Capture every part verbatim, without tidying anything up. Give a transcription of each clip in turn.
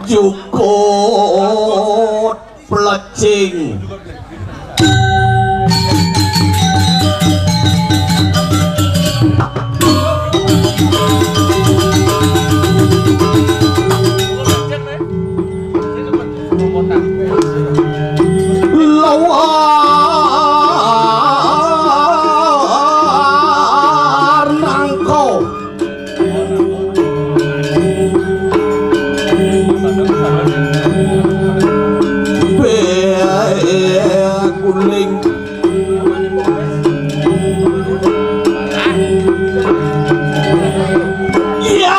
Jukut plecing. Lawar nangko. Bea guling. Iya.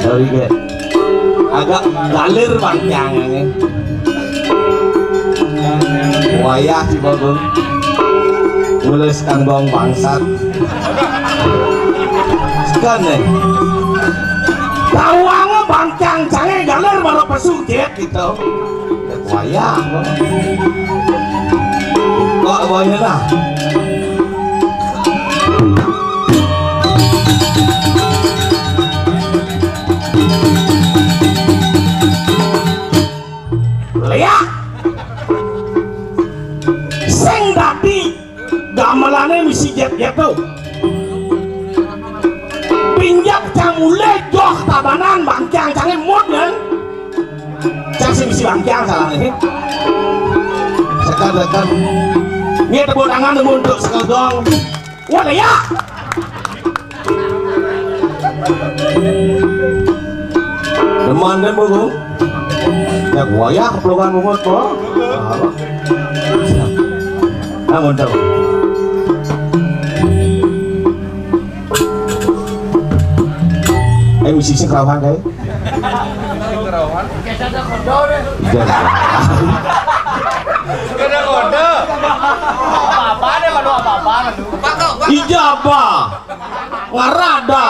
Sorry, Kak. Agak galer bangkiang ini. Wayah si Bagong. Mulai sekambang bangsat. Sekan, eh. Tawang bangkiang cange galer baru pesu jet gitu. Wayah, Bang. Kok wayah lah? Lihat. Sing dadi gamelane misi jet-jet tu. Pinjak cang mule joh tabanan bangkiang cange mut nyen. Cang sing misi bangkiang salahne. Sekan, sekan. Nggih, tepuk tangan untuk Sekedong. Wah, ya. Demen kan, Bu? Ya, wayah keplungan bungut, Bu. Nah, mantap. Ayo, misi sing kerawahan, kae. Iya. Sepeda kode. Apa-apa deh, madu apa-apa, madu. Ijabah. Ngarada.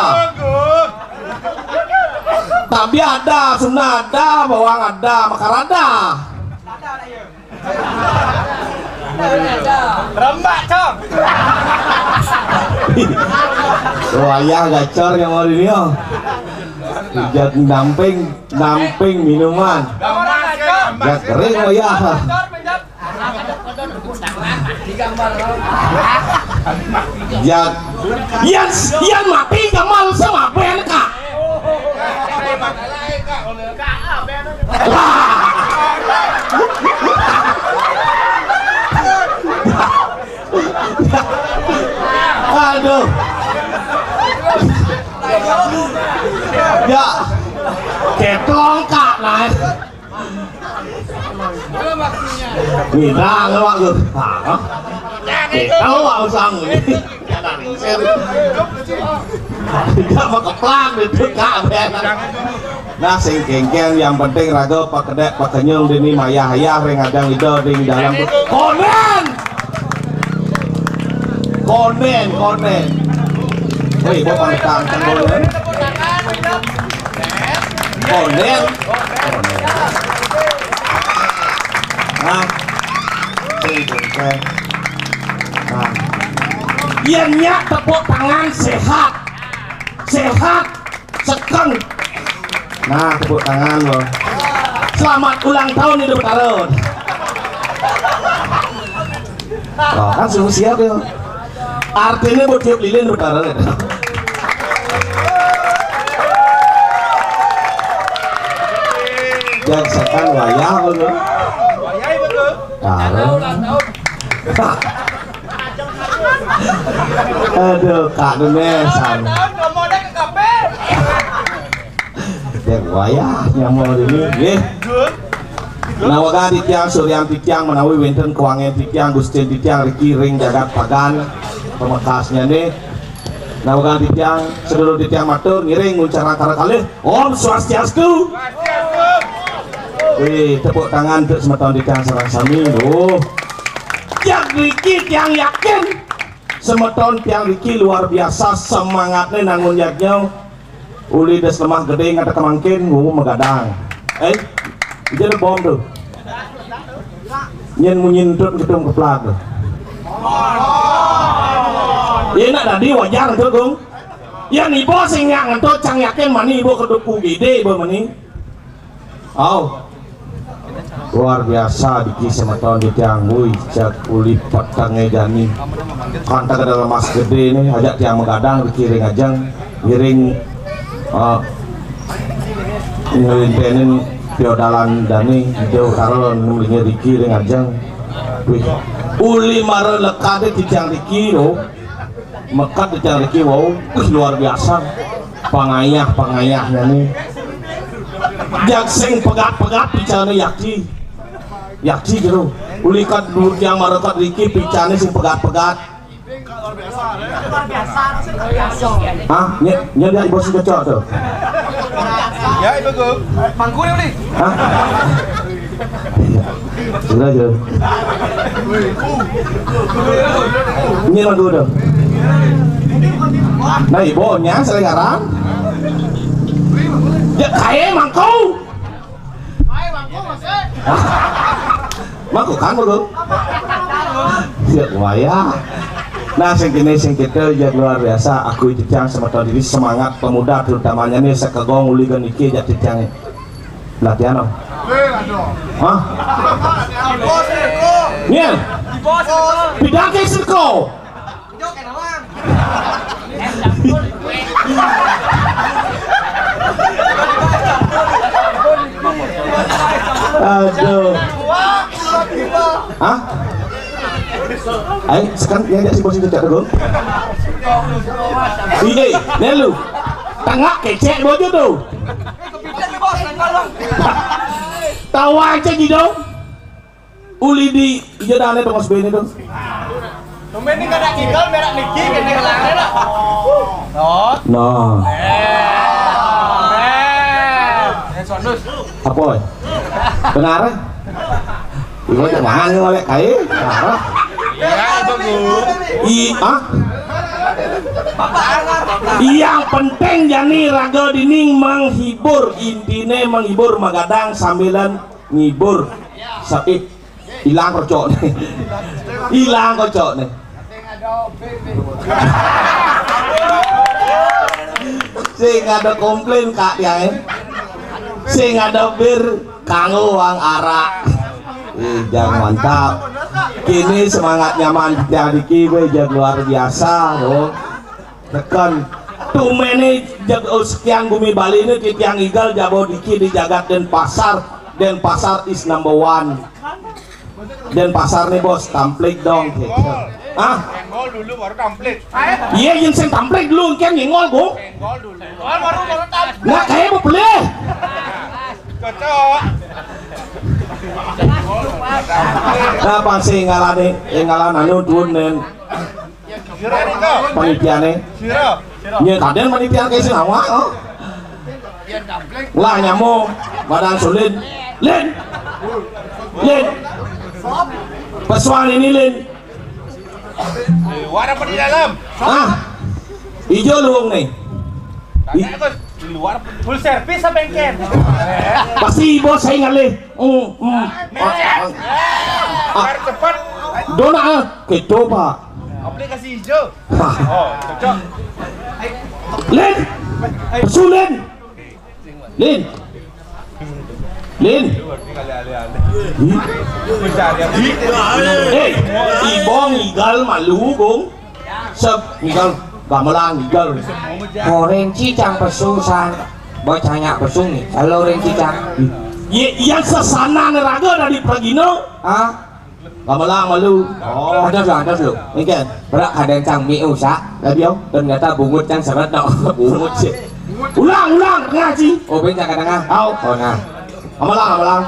Tabi ada, sunah ada, bawang ada, makar ada. Rembak, Cong. Wayah gacor yang mau ini, oh. Jat namping, namping minuman. Rembak, Cong. Jat kering wayah. Jat, yan, yan mati gamal sama ben, Kak. Aduh. Ya. Keplong, Kak, nah. Ngidang, Pak, tuh. Hah? Kita, Pak, usang. Tidak mau keplang itu, Kak, ben. Nah, sing kengkeng, yang penting raga pakedek pakenyung dini mayah-ayah ring adang ida ring dalam konen. Konen, konen. Woi, gua pantang konen. Konen. Nah. Sing kengkeng. Nah. Yen nyak tepuk tangan sehat. Sehat. Seken. Nah, tepuk tangan, loh. Selamat ulang tahun, Ida Betara. Oh, kan suruh siap, ya. Artinya buat tiup lilin, Betara. Jangan sekan wayah, loh. Wayah, betul. Taruh. Aduh, Kak Dunesan. Dek wayah nyamar ini, nggih. Nawaga titiang, suryan titiang, menawi wenten kuangen titiang, gustin titiang, riki ring jagat pagan, pamekasnya nih. Nah, uga titiang, sedulur titiang matur ngiring nguncarang kara kalih. Om Swastiastu. Wih, tepuk tangan untuk semeton titiang sareng sami. Duh. Yang niki tiang yakin semeton tiang niki luar biasa semangatnya nangun yadnya. Uli des lemah gedé ngadeg mangkin, wuwu magadang. Eh, ija ada bom tuh. Nyén munyi entut gedung keplak tuh. Enak tadi wajar tuh, Gung. Yan ibu sing nyak ngentut cang yakin mani ibu keduk U G D ibu mani. Au. Luar biasa niki semeton titiang, wih, cek uli petengé jani. Kanta kada lemas gedé nih, ajak tiang magadang niki ring ajeng, ngiring, eh, ngelintenin piodalan dani, jauh karo nulingé niki ring ajeng. Wih, uli mara lekadé titiang niki lho. Mekad titiang niki wau, wih, luar biasa. Pangayah, pangayahnya nih. Yang sing pegat-pegat bicaranya yakti. Yakti gitu. Uli kad dulu tiang marekat niki bicaranya sing pegat-pegat. Hah? Nyé, nyé dia ibu sing kecok tuh. Ya, itu tuh. Mangkuri uli. Hah? Sudah, sudah. Ini lagu udah. Nah, ibu nya selengaran. Ya, kayak mangkau. Mangkau kan, Bro? Siap wayah. Nah, sing kene sing kita ya luar biasa. Aku titiang semeton diri semangat pemuda terutamanya nih sekegong uli geniki ya titiang. Latihan, oh. Hah? Nyén? Pidake sirko. Aduh. Hah? Ayo, sekarang ya, ya, si bos itu cak dulu. Iya, nelu. Tengah kecek bojo tuh. Tawa aja gitu. Uli di ijo dane tuh Mas Beni tuh. Tumben ini kada kidal merah niki kene kelare lah. Oh. Nah. Eh. Eh, sonus. Apa? Benar? Ibu jangan ngolek kae. Nah. Iya, bagus. I, ah? Yang penting jani raga dini menghibur, intinya menghibur magadang sambilan ngibur. Sapi ilang kocok nih. Ilang kocok nih. Sing ada komplain kak ya, eh. Sing ada bir kanggo wang arak. Ih, jangan mantap. Kini semangat nyaman yang diki, gue, luar biasa, loh. Tekan. Tumene jag-, oh, sekian bumi Bali ini titiang igal jabo diki di jagat Denpasar. Denpasar is number one. Denpasar nih bos, tamplik dong gitu. Ah? Enggol dulu baru tamplik. Iya, yang sing tamplik dulu, kan ngengol gua. Enggol dulu. Enggol baru baru tamplik. Nah, kayak mau beli. Cocok. Nah, pasti ngalan nih, ngalan anu tuh nen. Panitiane. Nya kaden panitia ke sing awak, oh. Lah nyamo badan sulin. Lin. Lin. Pesuang ini, Lin. Di luar apa di dalam? Ah. Ijo luung nih. Tanya aku di luar apa? Full service apa engken? Pasti bos saya ngalih. Hmm, hmm. Biar cepat. Dona, ah, kecoba. Aplikasi hijau. Oh, cocok. Lin. Pesu, Lin. Lin. Lin. Hei, ibong igal malu, Gung. Sep, igal gamelan, igal. Goreng cicang pesu, san. Bocahnya pesu nih, kalau goreng cicang. Ye, yang sesana neraga dari pragina. Ah, gamelan malu. Oh. Ada dulu, ada dulu. Ini kan. Berak ada yang cang mi usak. Tapi, oh. Ternyata bungut yang seret, no. Bungut sih. Ulang, ulang, ngaji. Oh, ben cang kadang, ah. Au. Oh, nah. Gamelan, gamelan.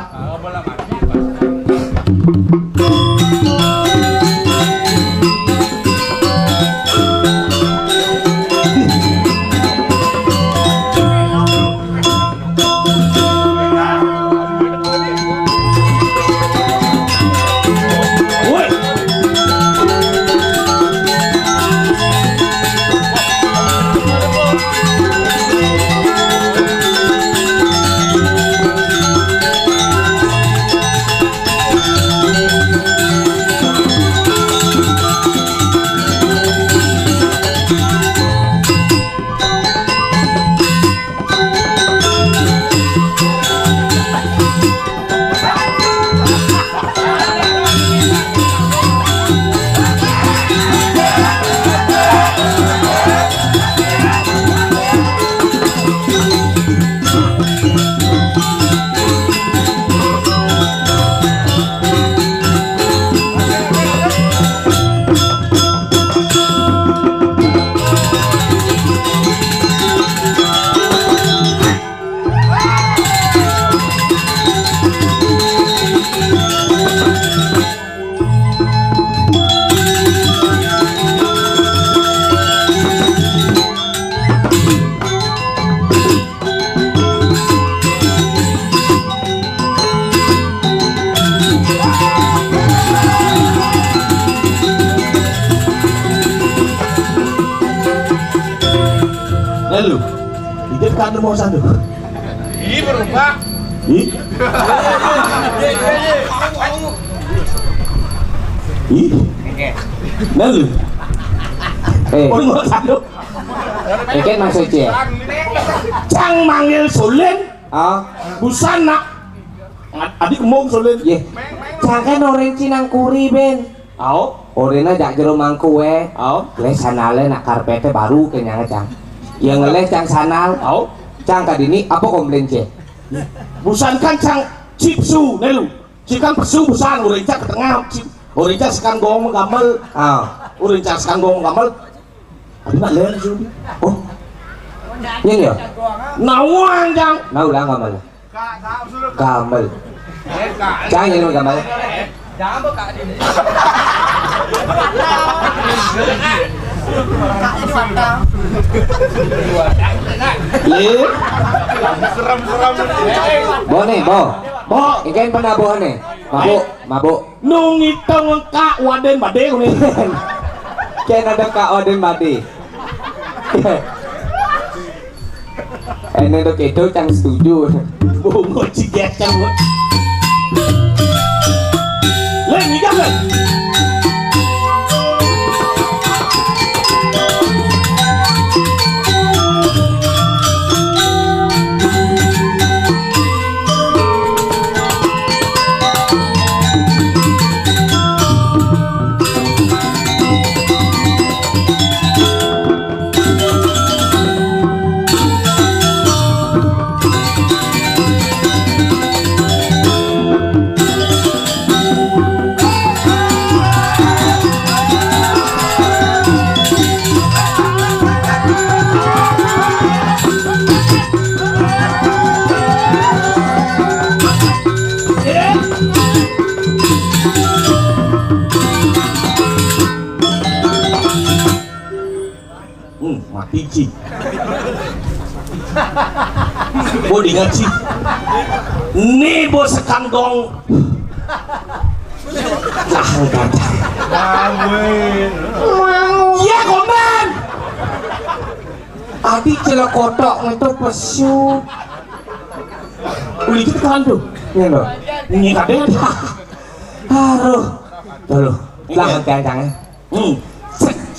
Lu. Hidup kan mau satu. Ih, berubah. Ih. Ih. Nah lu. Eh. Pun mau satu. Mungkin maksudnya. Cang manggil Sulin. Ah. Busana. Adik mau Sulin. Ye. Cang kan orang Cinangkuri, Ben. Au. Orina jak jero mangku we. Au. Le sandale nak karpete baru kenyang, Cang. Ya ngeleh, Cang, sandal. Au. Cang, kadini apa komplain, Cek? Busan kan, Cang, cipsu nelu. Cikan pesu busan, urinca ke tengah, cip. Urinca sekan gong gamel. Ah. Urinca sekan gong gamel. Abi nak lem sih. Oh. Nyen ya? Nawang, Cang. Nah, ulang gamel. Gamel. Cang, ini gamel. Ye. Serem-serem. Bo nih, bo. Bo. Ikan pernah bo nih. Mabuk, mabuk. Nung itu ngengkak waden bade kuning. Ken ada kak waden bade. Ini tuh itu, Cang, setuju. Bungo ciget, Cang, bungo. Leng, iga, Leng. Hmm, mati, Ci. Bo, ingat, Ci. Nih, bo, sekan gong. Cah, enggak, cah. Iya, koman. Adi celek kotok itu pesu. Uli itu kan tuh. Ini loh. Ini kadang. Aduh. Tuh loh. Lah, kencang, eh. Hmm.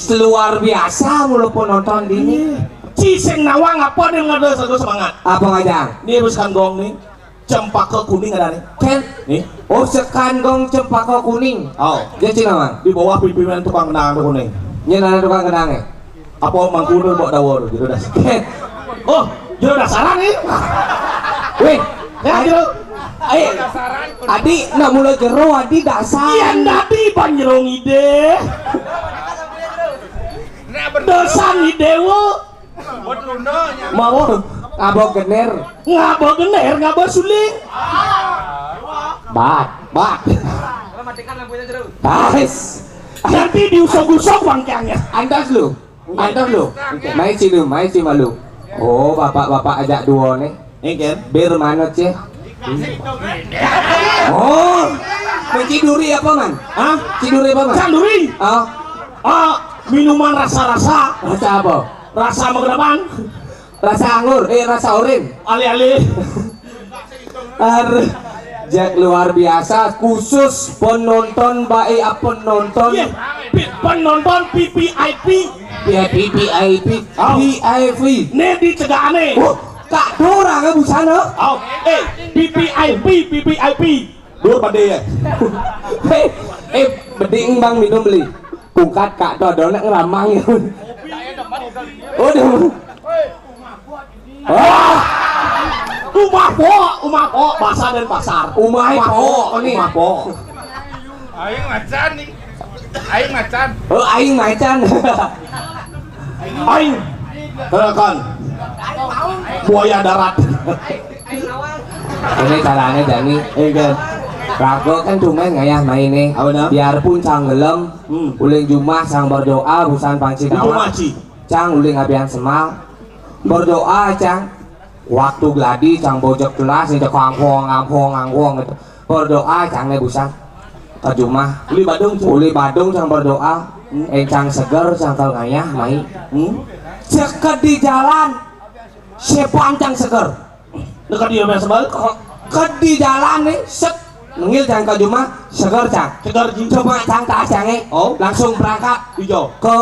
Luar biasa mulu penonton dini. Ci sing nawang apa dia nggak ada satu semangat. Apa ngajang? Dia teruskan gong nih. Cempaka kuning ada nih. Ken? Nih. Oh, sekan gong cempaka kuning. Oh. Dia Ci nawang. Di bawah pimpinan tukang kenang kuning. Ini ada tukang kenang ya? Apa mangkudu bawa dawur gitu dah. Oh, jero dasaran nih. Weh, ya, jero. Eh, Adi, nak mula jero, Adi dasar. Iya, Adi panjerong ide. Dasar ide wo. Mau ngabo gener. Ngabo gener, ngabo suling. Bat, bat. Guys. Nanti diusok-usok bangkangnya. Antas lu. Antar lu. Mai Ci lu, mai Ci malu. Oh, bapak-bapak ajak duo nih. Ini kan? Bir mana, Ci? Oh, Ci duri apa, Man? Hah? Ci duri apa, Man? Canduri. Ah. Ah, minuman rasa-rasa. Rasa apa? Rasa mengenapan. Rasa anggur, eh, rasa orin. Ale-ale. Ar, jak luar biasa, khusus penonton baik apa penonton. Iya, pi-, penonton V V I P. Ya, V V I P, oh. V I P. Nih dicegah aneh. Oh, kak dorang ya busana. Oh, eh, V V I P, V V I P. Dur pada ya. Eh, eh, beding bang minum beli. Pungkat kak tuh ada nak ngeramang ya. Udah. Wah. Umah po, umah po, bahasa dan pasar. Umah po, ini. Umah po. Aing macan nih. Aing macan. Oh, aing macan. Aing. Tekan. Buaya darat. Ini caranya Jani. Iya kan? Raga kan cuma ngayah main nih. Apa dah? Biarpun canggelem, hmm, uling jumah sang berdoa busan panci. Di jumah, Ci. Cang uling abian semal. Berdoa, Cang. Waktu gladi, Cang bojek kelas, ini cekang hong, hong, hong, gitu. Berdoa, Cang, nih, busan. Ke jumah. Uli badung, Cang. Uli badung, Cang berdoa. Hmm. Encang seger, Cang, kalau ngayah, mai. Hmm. Ceket di jalan. Sepan cang seger. Dekat dia biasa balik. Ke di jalan nih, set. Nengil cang ka jumah, seger cang. Seger, ji. Coba cang taas cangé. Oh. Langsung berangkat. Ijo. Ke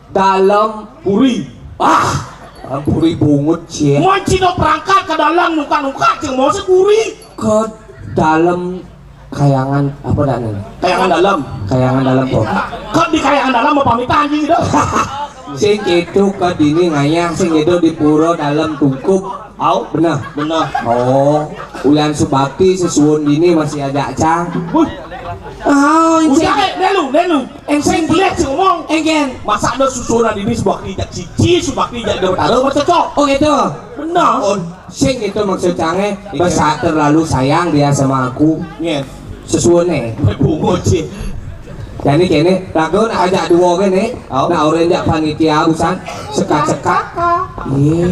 dalam puri. Ah, dalam puri bungut, cie. Mun cino berangkat ke dalam nuka-nuka, cing mau sekuri. Ke dalam kayangan apa dah ini? Kayangan dalam. Kayangan dalam tuh. Ke di kayangan dalam mau pamitan, ji, gitu. Sing itu ke dini ngayah, sing itu di pura dalam tungkup. Au? Bener. Bener. Oh, ulian subakti sesuun dini masih ajak cang. Wih. Ah, udah, eh, deh lu, deh lu. Ensing beliak sing ngomong. Engken. Masa ada susunan ini subakti jak cici, subakti jak Dewatara, masa cocok? Oh, gitu. Bener. Oh, sing itu maksud cangé, iya. Besar terlalu sayang dia sama aku. Nyen. Sesuuné. Bungut sih. Jadi kéné, lagu nak ajak dua kéné. Oh. Nak orang jak panitia busan sekat-sekat. Iya.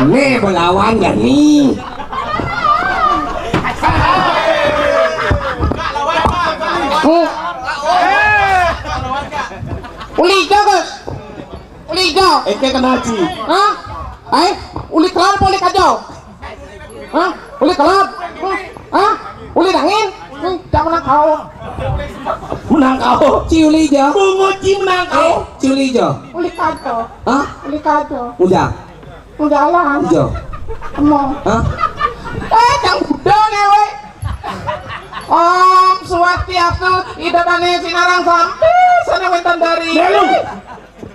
Nih belawan gak nih? Hmm. Uli ijo, Gus. Uli ijo. Éngké kena, Ci. Hah? Eh, uli kelod apa uli kajo? Hah? Uli kelod? Hmm? Hah? Uli dangin? Hmm, jangan menang kau. Menang kau. Ci uli ijo. Bungut, Ci, menang kau. Eh, ci uli ijo. Uli kajo. Hah? Uli kajo. Ujang. Jalan. Ijo. Emang. Hah? Eh, cang Buddha nih, wé. Om Swastiastu, Ida Dané Sinarang sampai sana wénten dari. Melu.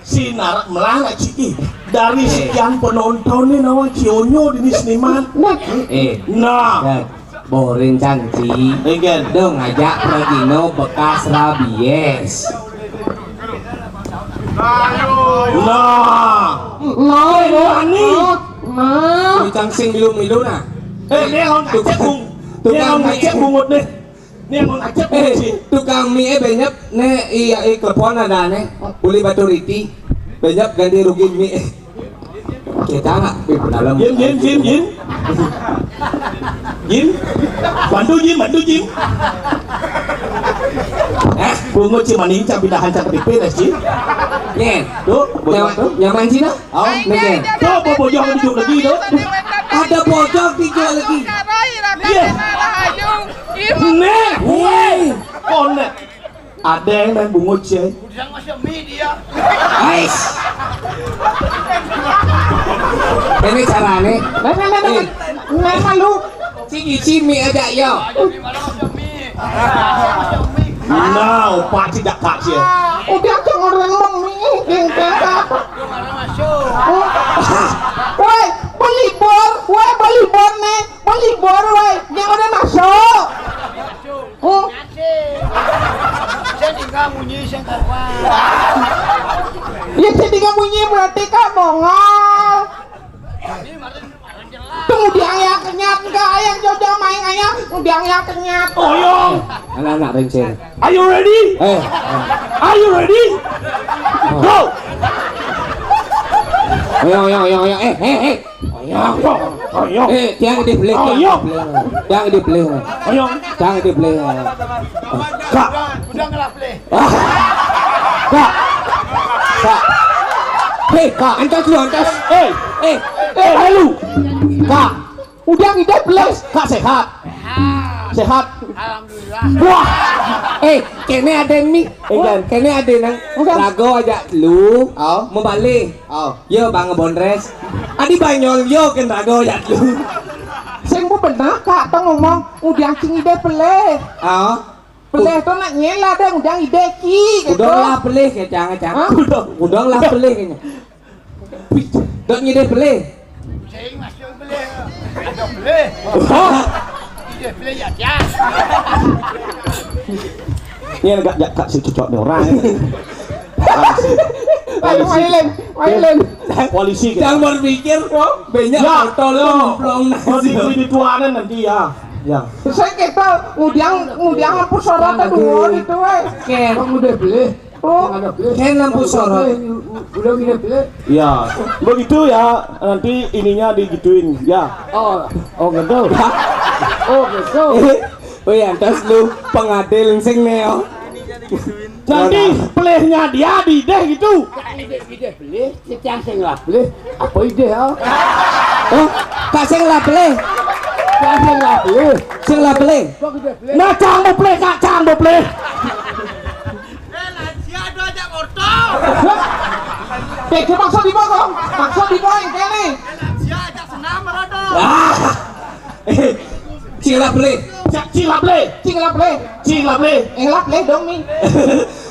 Sinar melana, Ci. Ih, dari sekian penonton nih, nawa Ci Onyo di seniman. Nah. Eh. Nah. Nah. Boh réncang, Ci. Engken. Dong ngajak Pragino bekas rabies. Nah. Nah, ini. Nah. Réncang sing milu-milu nah. Eh, ini yang ngecek bung. Tukang, tukang ngecek bungut nih. Ini yang ngecek bungut, Ci. Eh, tukang mie, eh, benyep nih, iya, eh, klepon ada nih. Uli Batu Riti. Benyep ganti rugi mie. Kita nggak di dalam. Jim, Jim, Jim, Jim. Jim. Bantu, Jim, bantu, Jim. Eh, bungut, Ci, maning, Ci, pindahan, Ci, ketipin, eh, Ci. Nih. Tuh, bojong tuh. Nyaman, Ci, nah? Oh, nih. Tuh, bojong dijuk lagi, tuh. Ada bojong dijuk lagi. Iya. Nih, woi. Konek. Ada yang main bungut sih. Ais. Ini carané. Nah, nah, nah, nah. Eh. Nah, malu. Sing isi mie aja, yo. Nah, opak tidak kak sih. Udah, jangan orang mie, geng, geng, apa? Woi, beli bor, woi, beli bor nih, beli bor, woi, jangan orang masuk. Oh. Saya tinggal bunyi, saya kawan. Ya, saya tinggal bunyi berarti Kak bongol. Tunggu di ayah kenyat, enggak ayah jojo main ayah, tunggu di ayah kenyat. Oyong. Anak-anak renceng. Are you ready? Eh. Are you ready? Go. Oyong, oyong, oyong, oyong. Eh, eh, eh. Ayo, ayo. Eh, tiang di belik, tiang di belik. Ayo. Tiang di belik. Ayo. Tiang di belik. Kak. Udah ngelah belik. Kak. Kak. Hei, Kak, antas lu, antas. Eh, eh, eh, lu. Kak. Udah ngidé belik. Kak sehat. Sehat. Alhamdulillah. Wah. Eh, kéné ada nih. Eh, Jan, kéné ada nang. Enggak. Rago aja lu. Oh. Mau balik. Oh. Yo, Bang Bondres. Adi Banyol, yo, kén rago ya lu. Sing bu bener, Kak, tong ngomong, udah cing ide pelih. Oh. Pelih tuh nak nyela deh, udah ide ki, gitu. Udah lah pelih ya, jangan, jangan. Hah? Udah, udah lah pelih kayaknya. Dot ngide pelih. Sing masuk pelih. Ada pelih. Oh. Ide pelih ya, ya. Ini agak jak kak si cocok nih orang. Ayo, Wailin, Wailin. Polisi kita. Jangan berpikir, banyak botol lo, belum nasi. Di tuanan nanti ya. Ya. Saya kita ngudiang, ngudiang lampu sorot dua gitu, weh. Oke. Bang udah beli. Oh. Ada beli. Saya lampu sorot. Udah udah beli. Ya. Begitu ya, nanti ininya digituin. Ya. Oh, oh gitu. Oh gitu. Oh ya, terus lu pengadil sing neo. Nanti pelihnya dia di deh gitu. Idih, idih pelih, cang sing lah pelih. Apa idih, oh? Oh, kak sing lah pelih. Cang sing lah pelih. Sing lah pelih. Kok idih pelih? Nah, cang mau pelih, kak, cang mau pelih. Eh, lansia ada ajak motor. Eh, dia maksud di bawah, maksud di bawah yang kene. Eh, lansia ajak senam ada. Ah. Eh, cilap le. Cilap le. Cilap le. Cilap le. Cilap le dong mi.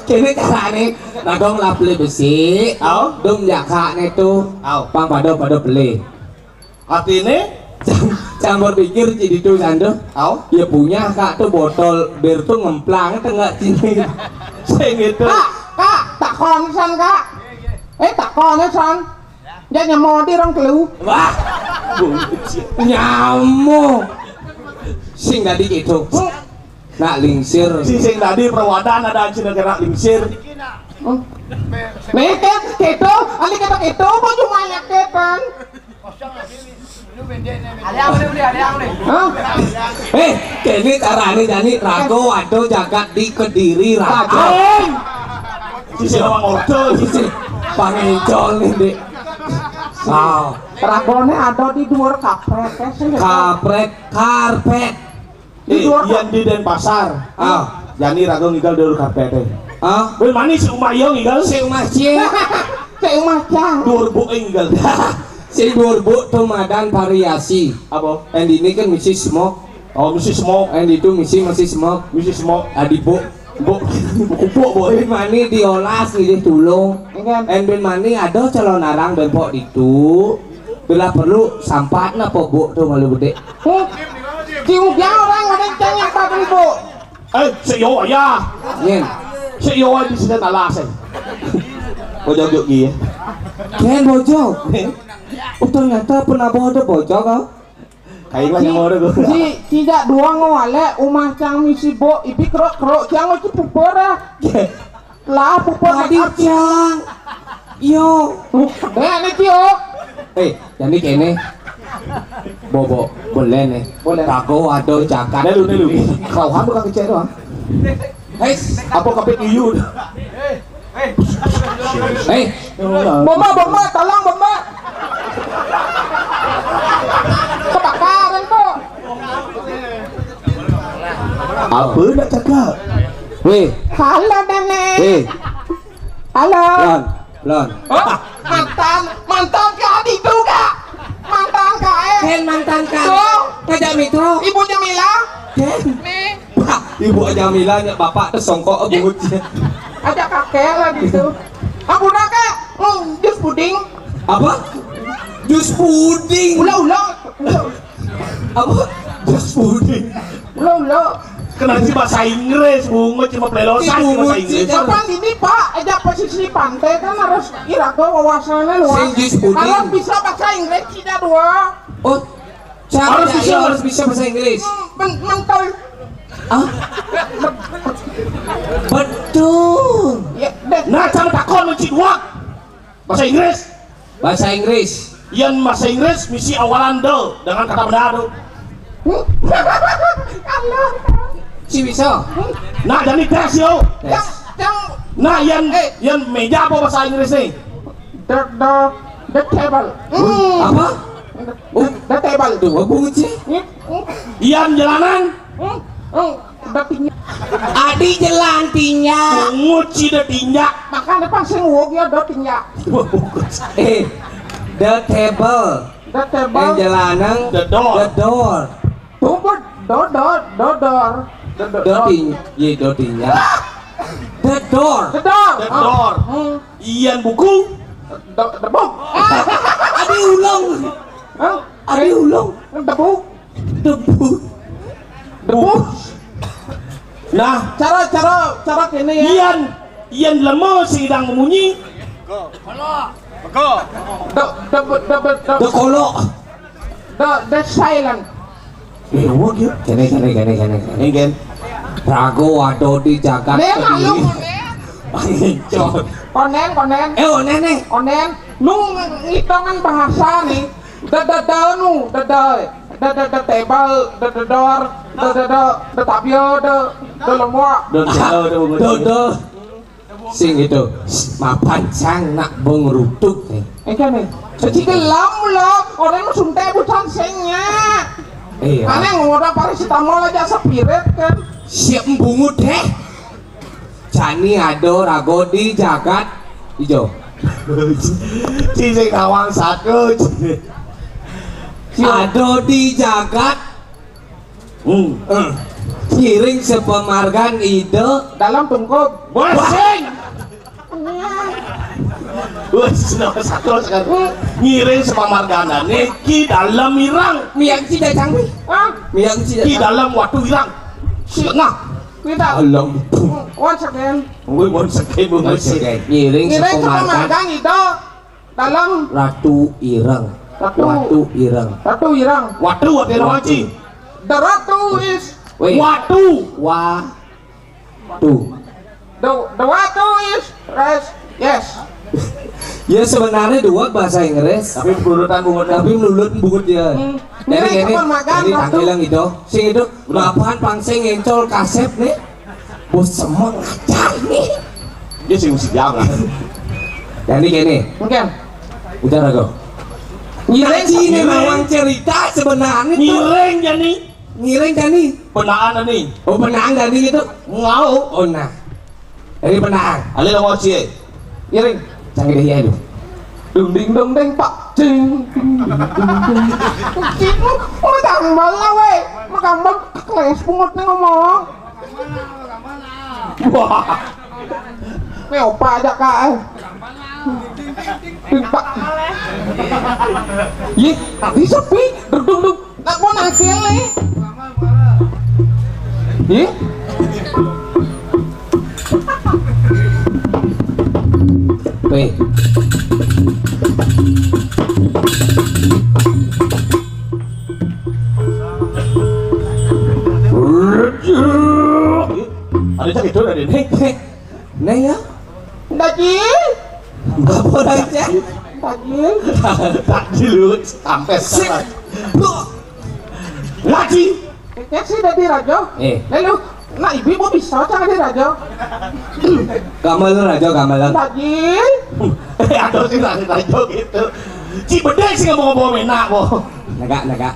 Kene carane, nah dong lap le besi. Au. Dong jakane tuh. Au. Pang pada pada beli. Artine? Cang, cang berpikir jadi tuh sandu. Au. Ya punya kak tuh botol bir tuh ngemplang tengah sini. Sing itu. Kak, kak, takon san kak. Eh, takon san. Dia nyamodi orang telu. Wah. Nyamuk. Sing tadi gitu. Nak lingsir. Si sing tadi perawadan ada anjing kena lingsir. Nih, kan, gitu. Ali kata gitu, mau cuma lihat kan. Hah? Eh, kene carane jani rago waduh jagat di Kediri rago. Aing. Sisi orang ordo, sisi pangecol nih, Dik. Wow. Ragone ada di dua kaprek, ya, sih. Kaprek, karpet. Di Eh, dua yang di Denpasar. Ah. Jani rago ngigal dulu karpet, eh. Ah. Bel manis si Uma yo ngigal. Si Uma cie. Si Uma cang. Dua ribu ngigal. Si dua ribu tuh madan variasi. Apa? Yang di ini kan misi smoke. Oh, misi smoke. Yang di itu misi masih smoke. Misi smoke. Adi bu. Bu, bu, bu, bu. Bin mani diolas gitu tulung. Iya. En bin mani ada calon arang bempok ditu. Bila perlu sampat napa bu tuh malu gede. Hmm. Cium dia orang ada yang tanya apa beli bu. Eh, seyo ya. Nyen. Seyo di sini talas eh. Bojok jok gi. Ken bojok. Oh, ternyata pernah bawa ada bojok kau. Kain lah yang mau ada gua. Ci, tidak doang wale, umah cang misi bo, ibi kerok-kerok, cang mesti pupur ah. Lah, pupur Tadi make up. Cang. Yo. Dek, ini Cio. Eh, jadi kene. Bobo, boleh nih. Boleh. Kago ado jagat. Delu, delu. Kau ham bukan kecil doang. Hei, apa kopi iu? Hei. Bomba, bomba, tolong bomba. Kebakaran kok. Apa nak cakap? Weh. Halo, Nenek. Weh. Halo. Lon, Lon. Oh, mantan, mantan ke adik juga. Mantan ke eh. Ken mantan kan. Tuh. Ngajak Mitro. Ibu Jamila. Ken. Nih. Wah, Ibu Jamila nya bapak tuh songkok bungut. Ajak kakek lah gitu. Aku nak kak, hmm, jus puding. Apa? Jus puding. Ulo-ulo. Apa? Jus puding. Ulo-ulo. Kenapa sih bahasa Inggris? Bungut cuma pelelosan sih bahasa Inggris. Kapan ini pak, ajak pesisir pantai kan harus kira ke wawasannya luas. Sing jus puding. Kalau bisa bahasa Inggris tidak dua. Oh, Cara harus bisa, harus bisa bahasa Inggris. Hmm, men mental. Ah? Betul. Ya, nah, cara takon menci dua. Bahasa Inggris. Bahasa Inggris. Yang bahasa Inggris misi awalan do dengan kata benda do. Si bisa. Nah, jadi tes yo. Tes. Nah, yang eh. Yang meja apa bahasa Inggris nih? The the the table. Hmm. Apa? The, the table. Tuh, apa sih? Ian jalanan. Hmm. Hmm. The tinja. Adi jalan tinja. Pungut si the tinja. Makanya pas sing wog ya the tinja. Eh, the table. The table. Yang jalanan. The door. The door. Tumpet dodor, dodor. Dodor. Doting, ye doting ya. The door. The door. The door. Hmm. Ian buku. The, the book. Adi ulang. Hah? Adi ulang. The book. The book. The book. Nah, cara cara cara kene ya. Ian Ian lemo sidang memunyi. The the the the the, the kolok. The the silent. Eh, wah gitu. Kene kene kene kene. Ingen. Rago waduh di jagat. Nen ayo. Konen konen. Eh, onen nih. Onen. Nung ngitongan bahasa nih. The the the nu the the the the the table the the door. Do, do, do, do, tapio, do, do, lomo. Do, do, do, do, do. Sing itu, mapan sang nak bengrutuk nih. Engke nih. Kecil lam lo, orang mau suntik bukan sengnya. Iya. Mana yang ngomong paracetamol aja spirit kan? Siap bungut deh. Jani ado rago di jagat ijo. Ci sing nawang satu. Ado di jagat. Hmm. Ngiring sepamargan ida. Dalam tungkub. Basing. Wes, nomor satu sekarang. Ngiring sepamargan niki dalam irang. Miak ci dacang wi. Hah? Miak ci Ki dacang. Dalam watu irang. Setengah. Kita. Dalam. Once again. Wih, once again, once again. Ngiring sepamargan. Ngiring sepamargan ida. Dalam. Ratu ireng. Ratu. Watu ireng. Ratu ireng. Watu, watu ireng. Watu. Ci. The ratu is. Wih. Watu. Watu. The, the watu is rest. Yes. Ya, sebenarnya dua bahasa Inggris. Tapi berurutan bungut. Tapi melulut bungut ya. Hmm. Jadi ini, ini, kapan makan, jadi Ratu? Tangkilang itu. Sing itu, mapan pang sing ngencol kasep nih. Bos semua ngajar nih. Dia sih mesti jangan. Jadi gini. Mungkin. Udah rago. Ngiring. Ngaji ini mawang cerita sebenarnya tuh. Ngiring jadi. Ngiring jadi. Penaan nih. Oh, penaan jadi gitu. Ngau. Oh, nah. Jadi penaan. Ale lo ngoci. Ngiring. Canggih dia itu. Dung ding dong deng pak. Cing. Cing. Mau tambal lah weh. Mau tambal. Keles pungut nih ngomong. Wah. Kowe opa aja kae. Pak. Yih, tadi sepi. Duduk duduk. Nak pun hasil nih. Yih. Weh. Ada cak itu dari ini. Neng ya? Daging. Bapak raja. Daging. Daging lu sampai sik. Ngaji. Cek sih dadi raja. Eh. Lalu, nah ibu mau bisa cak dadi raja. Gamelan raja, gamelan. Daging. Eh, ada sih raja gitu. Ci bedek sih ngomong-ngomong enak kok. Negak, negak.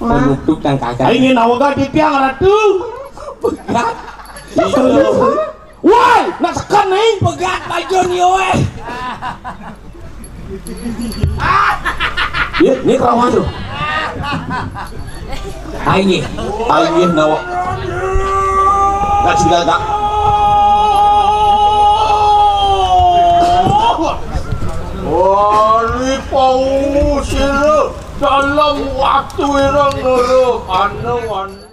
Nah. Penutup yang kagak. Ayo ngin awak di tiang ratu. Pegat. Iya. Woi, nak sekan nih. Pegat baju nih, woi. Ya, ini kerawan tuh. Ayo, ayo nawa. Gak sih gak. Wali paus itu dalam waktu irang loro anu anu.